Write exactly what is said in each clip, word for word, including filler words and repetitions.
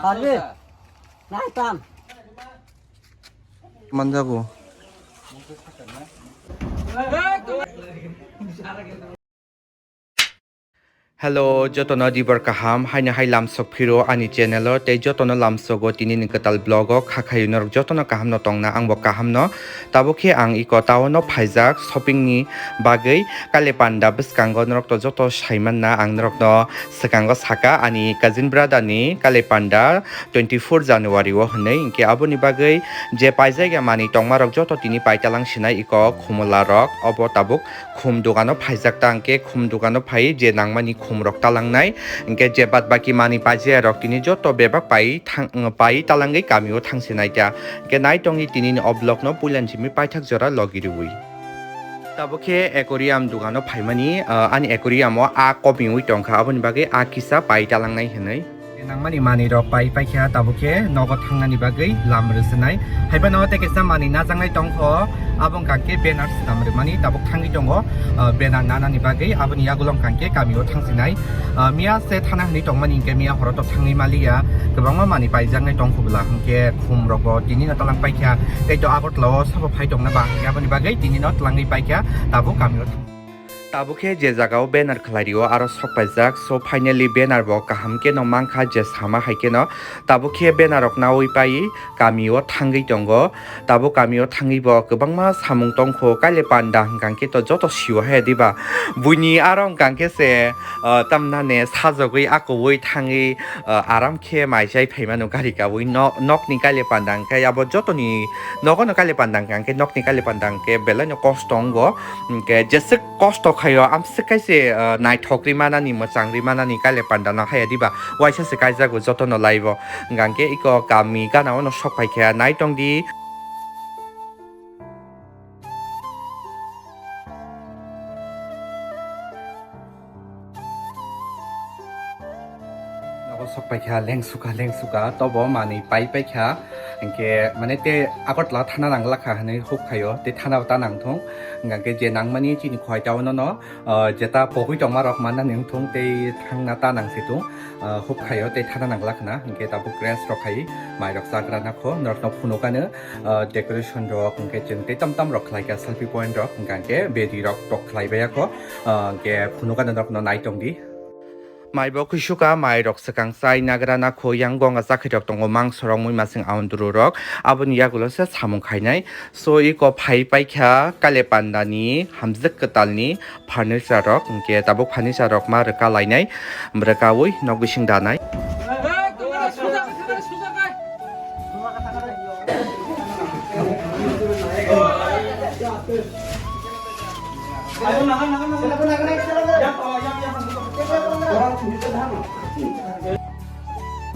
Parbe? Nai tam. Manjago. Hello, jotono dibor kaham, haino hai lamsok phiro ani channel o, tei jotono lamsogo tini ni kwtal vlog o, kha khayo norok jotono kaham no tongna, ang bo kaham no. Tabuk khe ang iko town o phaijak shopping ni bagwi, Kale Panda bwskango norok to joto sai manna, ang norok no swkango saka ani cousin brother ni Kale Panda twenty four January o hwnwi, hinkhe aboni bagwi je paijak ya manwi tongma rok joto tini paitalang sinai iko khumula rok, obo tabuk khum dogano phaijak ta, hinkhe khum dogano phai je nangmani khum rok talangnai, hinkhe je bad baki manwi paijak rok tini joto bebak pai thang, pai talangwi kamio thangsinai ta, hinkhe nai tongdi tini ni o vlog no puilan simi paithak jora logi rwui. Tabuk khe aquarium dogano phaimani, ah, ani aquarium o a komiui tongkha, aboni bagwi a kisa pai talangnai hinwi. Nangmani manwi rok pai paikha, tabuk khe nogo thangnani bagwi lam rwswnai. Haiphano tei kaisa manwi najaknai tongkho, abo wngkha khe banner swnam rwmani, tabuk thangwi tongo, ah, banner nanani bagwi, aboni yagulo wngkha khe kamio thangsinai. Ah, miya se thana hinwi tongmani hinkhe miya horo to thangwi maliya, kwbangma manwi paijaknai tongkho bwla hinkhe khum rokbo tini no talang paikha, tei to Agartala o sabo phai tongna ba hinkhe aboni bagwi tini no twlangwi paikha, tabuk kamio thang. Tabuk khe je jaga o banner khlai rio aro sok paijak, so finally banner bo kaham khe no mankha je sama hai khe no, tabuk khe banner rok naui pai kamio thangwi tongo. Tabuk kamio thangwi bo kwbangma samung tongkho, Kale Panda hwnkha khe to joto sio hai diba? Buini aro hwnkha khe se, ah, tamnane sajagwi akowui thangwi, ah, aram khe mai chai phaimano gari kaui no-, nokni Kale Panda hwnkhe abo jotoni nogono Kale Panda hwnkha khe nokni Kale Panda hwnkhe belaino kosto wngo, hwnkhe jeswk kosto khaio amswk kaise, ah, naithok ri manani, mwchang ri manani Kale Panda no haya diba? Waisa se kaijago jotono laibo. Hwnkha khe iko kami gana o no sok pai khe nai tongdi. Nogo sok pai kha, lengsuka, lengsuka, tobo manwi pai pai kha. Hinkhe, mane, te Agartala thana nang lakha hinwi huk khaio, te thana ta nang thung. Hwnkha khe je nangmani chini khwai ta uno no, ah, jeta pogwi tongma rok manna nang thung, tei thangna ta nang si thung. Ah, huk khaio tei thana nang lakhna, hinkhe tabuk rest rok khai, mai rok chagra na kho, norok no phunukano, ah, decoration rok, hinkhe chwng tei tam tam rok khlai kha, selfie point rok, hinkhe bedi rok tok khlai baya kho, ah, hinkhe phunukano norok no nai tongdi. Mai bo khuisuka, mai rok swkang chai nagra na kho, yang gonga chakhi rok tongo, mangso rok, mui masing aunduru rok, aboni yagulo se samung khainai. So iko phai paikha Kale Panda ni hamjwk kwtal ni furniture rok, hinkhe tabuk furniture rok ma rwka lainai, rwkaui nok bising danai.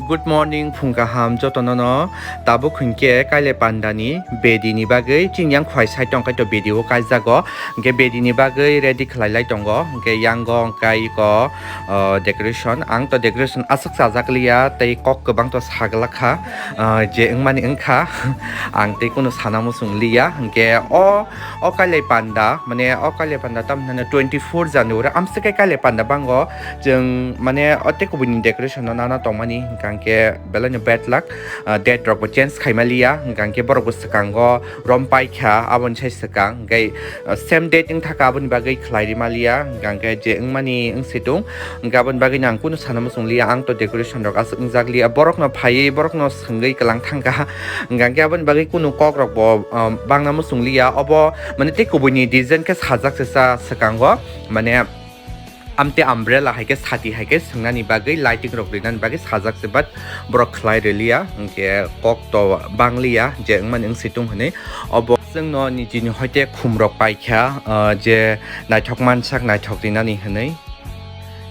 Good morning, phung kaham jotono no. Tabuk hinkhe Kale Panda ni bedi ni bagwi chini yang khwai side tong kaitor bedi o kaijago. Hinkhe bedi ni bagwi ready khlai lai tongo. Hinkhe yang go hinkhe iko, o, decoration. Ang to decoration aswk chajak liya tei kok kwbang to saglak kha, o, je wngmani wngkha. Ang tei kunu sana muchung liya. Hinkhe o O Kale Panda, mane o Kale Panda tam hinane twenty four January, amswk khe Kale Panda bango, chwng mane o tei kubuni decoration no nana tongmani, hwnkha khe belai no bad luck, ah, date rok bo change khaima liya, hwnkha khe borok bo swkango rom paikha, aboni sai swkang, hwnkhe, ah, same date wngthaka, aboni bagwi khlai rima liya, hwnkha khe je wngmani wngsitung, hwnkhe aboni bagwi no ang kunu sana muchung liya, ang to decoration rok aswk wngjak liya, borok no phaiwi, borok no swngwi kwlang thangkha, hwnkha khe aboni bagwi kunu kok rok bo, ah, bangna muchung liya, obo mane tei kubuni design khe sajak se sa swkango, mane amte umbrella hai khe sati hai khe swngnani bagwi lighting rok rinani bagwi sajak se, but borok khlai rwliya, hinkhe kok to bangliya je wngmani wngsitung hinwi. Obo chwngno nijini hoite khum rok paikha, ah, je naithok mansak naithok rinani hinwi.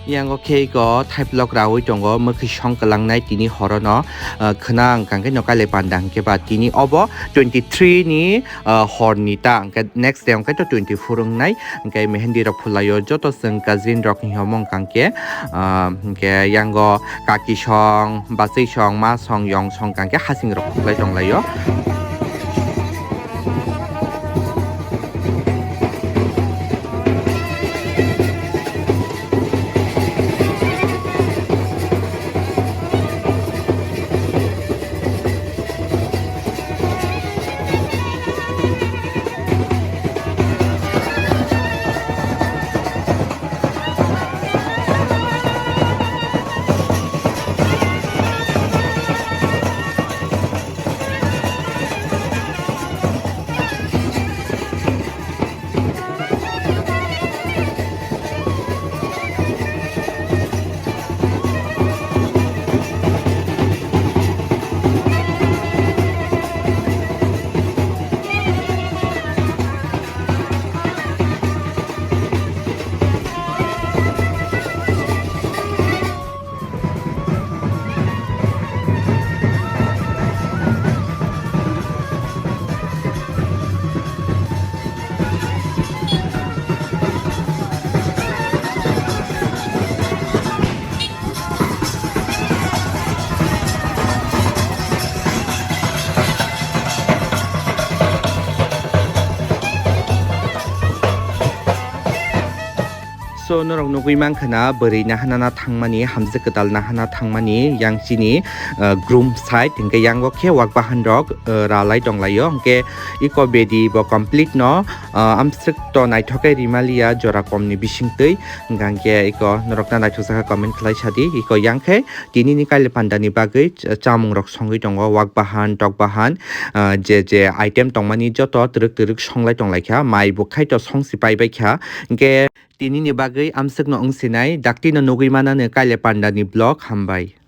Yango khe iko thaiplok raui tongo, mwkhwi song kwlangnai tini horono, ah, khwna wngkha khe no Kale Panda hinkhe ba tini obo twenty three ni, ah, horni ta, hinkhe next day hinkhe to twenty four wngnai, hinkhe mehendi rok phulaio joto chwng cousin rok ni omo wngkha khe, ah, hinkhe yango kaki song, bachwi song, ma song, yong song wngkha khe hasing rok khuklai tonglaio. So norok nugwi mankha na bwrwi nahana na thangmani, hamjwk kwtal nahana thangmani yang chini, uh, groom side, hinkhe yango khe wak bahan rok, uh, ralai tonglaio, hinkhe iko bedi bo complete no, uh, amswk to naithok khe rimaliya jora komni bisingtwi, hinkhe iko norok na naithok jagha comment khlai sadi, iko yang khe tinini kaile pandani bagwi ch-, chamung rok songwi tongo, wak bahan, tok bahan, uh, je je item tongmani joto twrwk twrwk songlai tonglaikha, mai bo khaito songsi paibaikha, hinkhe tinini bagwi amswkno wngsinai, daktino nugwi manani kaile pandani vlog, hambai.